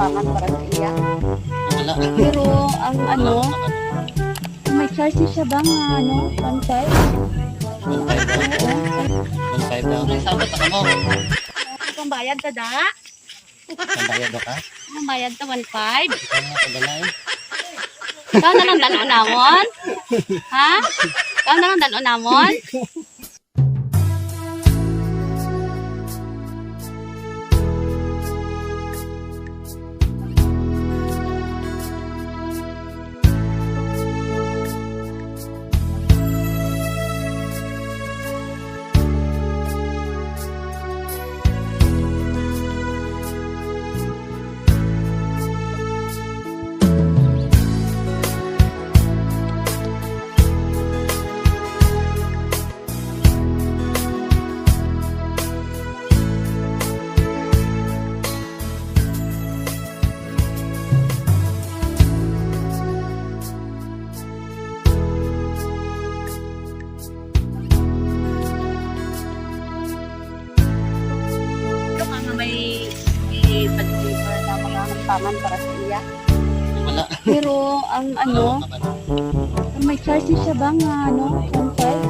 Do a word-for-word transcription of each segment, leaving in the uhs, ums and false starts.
Pangan para sa iya. Wala. Pero ang ano, may charge siya ba nga, ano, one five? One five daw. Oo. One five daw. May sabot ako mo. Kung bayad ka da? Ang bayad daw ka? Ang bayad ka, one five? Ikaw na, kabalay. Ikaw na lang dalo namon? Ha? Ikaw na lang dalo namon? Ano ka nga may, may pag-deliver na mga hampangan para sa iya? Wala. Pero ang ano, may charge siya ba nga ano, one five?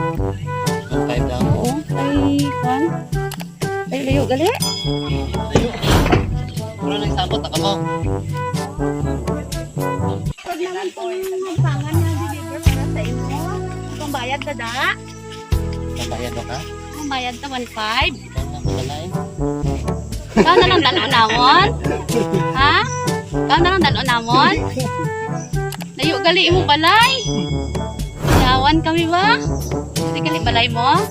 One five daw. Oo, kay kwan. Ay, layo gali. Layo. Wala nang sabot, ako mo. Pag naman po yung hampangan na deliver para sa inyo, kung bayad ka da? Ang bayad daw ka? Ang bayad ka, one five. Ikaw na, kabalay. Ikaw na lang dalo namon? Ha? Ikaw na lang dalo namon? Layo gali imo balay. Yawan kami ba? Diri gali balay mo?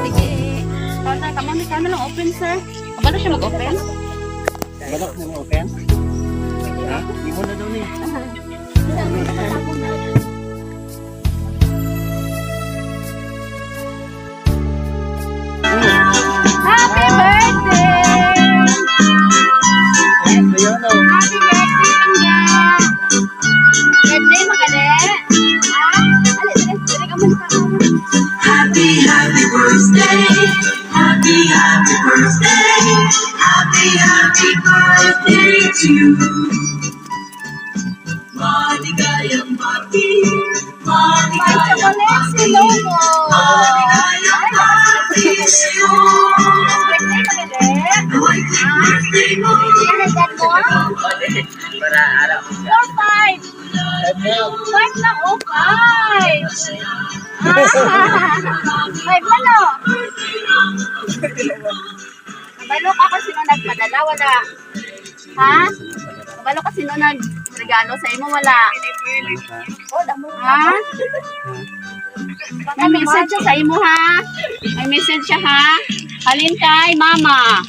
Sige. Ikaw na, come on, ikaw na lang open, sir. Kabalo siya mag-open? Wala na mo open? Ha? Imo na daw ni. Happy birthday! Happy birthday, Tangga! Birthday mo gali? Ha? Ali, dali, dali ka muna. Happy, happy birthday. Happy, happy birthday. Happy, happy birthday to you. Maligayang bati. Maligayang bati. Maligayang bati sa'yo. Birthday mo gali? Birthday mo. Para araw. Four, five. Five lang, oh, five. Ah. Five man, oh. Kabalo ka kung sino nagpadala, wala. Ha? Kabalo ka sino nagregalo sa imo, wala. Ha? May message siya sa imo, ha? May message siya, ha? Halin kay mama.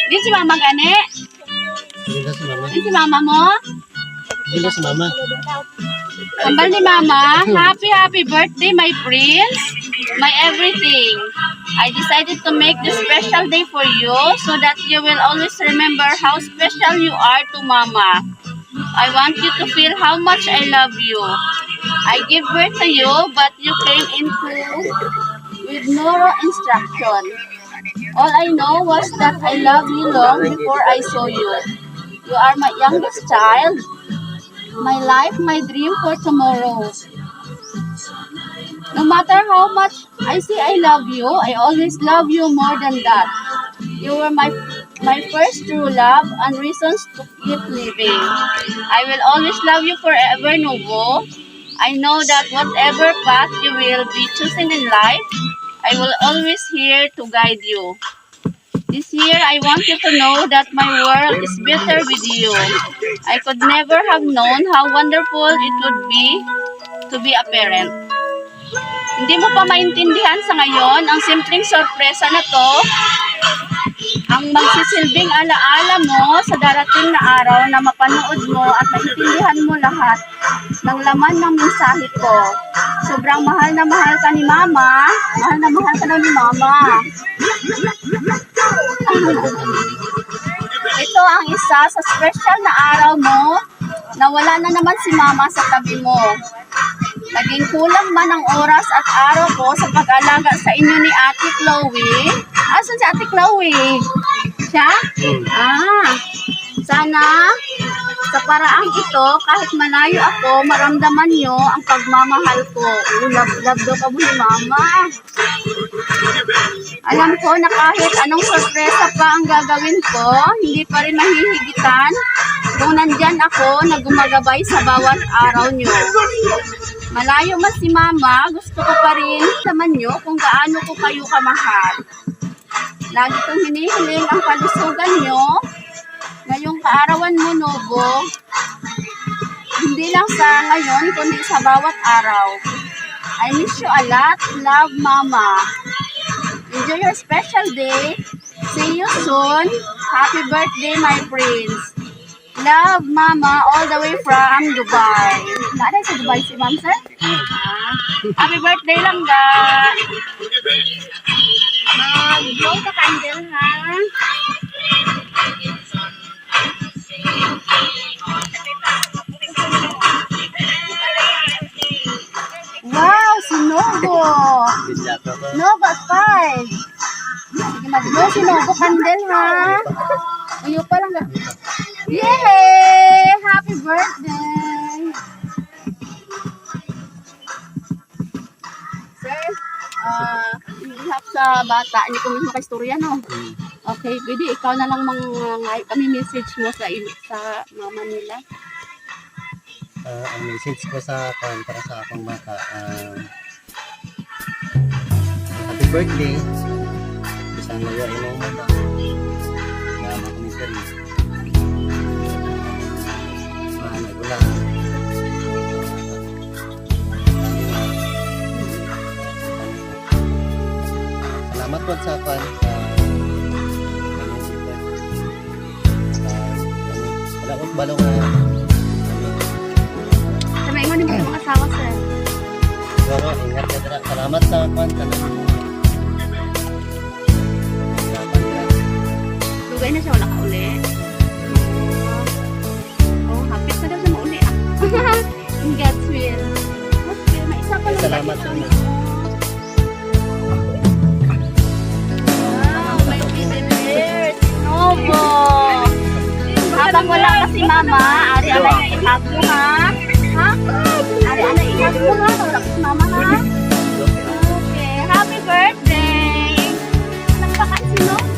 Di si mama gani? Dili si mama. Di si mama mo? Dili si mama. Hambal ni mama, happy, happy birthday, my prince, my everything. I decided to make this special day for you so that you will always remember how special you are to mama. I want you to feel how much I love you. I give birth to you, but you came into with no instruction. All I know was that I love you long before I saw you. You are my youngest child, my life, my dream for tomorrow. No matter how much I say I love you, I always love you more than that. You were my my first true love and reasons to keep living. I will always love you forever, Nubo. I know that whatever path you will be choosing in life, I will always here to guide you. This year, I want you to know that my world is better with you. I could never have known how wonderful it would be to be a parent. Hindi mo pa maintindihan sa ngayon ang simpleng sorpresa na to, ang magsisilbing alaala mo sa darating na araw na mapanood mo at maintindihan mo lahat ng laman ng mensahe ko. Sobrang mahal na mahal ka ni Mama. Mahal na mahal ka daw ni Mama. Ito ang isa sa special na araw mo na wala na naman si Mama sa tabi mo. Naging kulang man ang oras at araw ko sa pag-alaga sa inyo ni Ate Chloe. Asan si Ate Chloe? Siya? Hmm. Ah. Sana sa paraang ito, kahit malayo ako, maramdaman nyo ang pagmamahal ko. Oh, love, love daw ka mo ni Mama. Alam ko na kahit anong sorpresa pa ang gagawin ko, hindi pa rin mahihigitan kung nandyan ako na gumagabay sa bawat araw nyo. Malayo man si Mama, gusto ko pa rin naman nyo kung gaano ko kayo kamahal. Lagi kong hinihiling ang kalusugan nyo ngayong kaarawan mo, Nobo. Hindi lang sa ngayon, kundi sa bawat araw. I miss you a lot. Love, Mama. Enjoy your special day. See you soon. Happy birthday, my prince. Love, Mama, all the way from Dubai. Naa sa Dubai si Ma'am, sir? Ah. Happy birthday, Langga. Mag-blow ka candle, ha? Wow, si Nobo. Nobo at five. Sige, mag-blow si Nobo candle, ha? Uyo pa lang, ga. Yay! Happy birthday! Sir, ah, in behalf sa bata, hindi ko mismo kaistorya, no? Mm. Okay, pwede ikaw na lang mang, uh, ngay-, kami message mo sa in-, sa mama nila. Ah, ang message ko sa, kuwan, para sa akong bata, ah, happy birthday. Bisan layo imong mata. Salamat ni Sir. Mahanag ko lang. Salamat po sa, kuwan, sa, wala ko balo nga. Sa may ingon mo sa mga asawa, sir? Pero ingat ka dira. Salamat sa, kuwan, sa Dugay na siya, wala ka uli. Oh, hapit na daw siya mauli, ah. In God's will. Okay, may isa pa lang. Salamat sa inyo. Wow, may baby bear. Nobo. Habang wala pa si Mama, ari ang ihag mo, ha? Ha? Ari ang ihag mo, ha? Wala pa si Mama, ha? Okay. Happy birthday! Nagpakan si Nobo.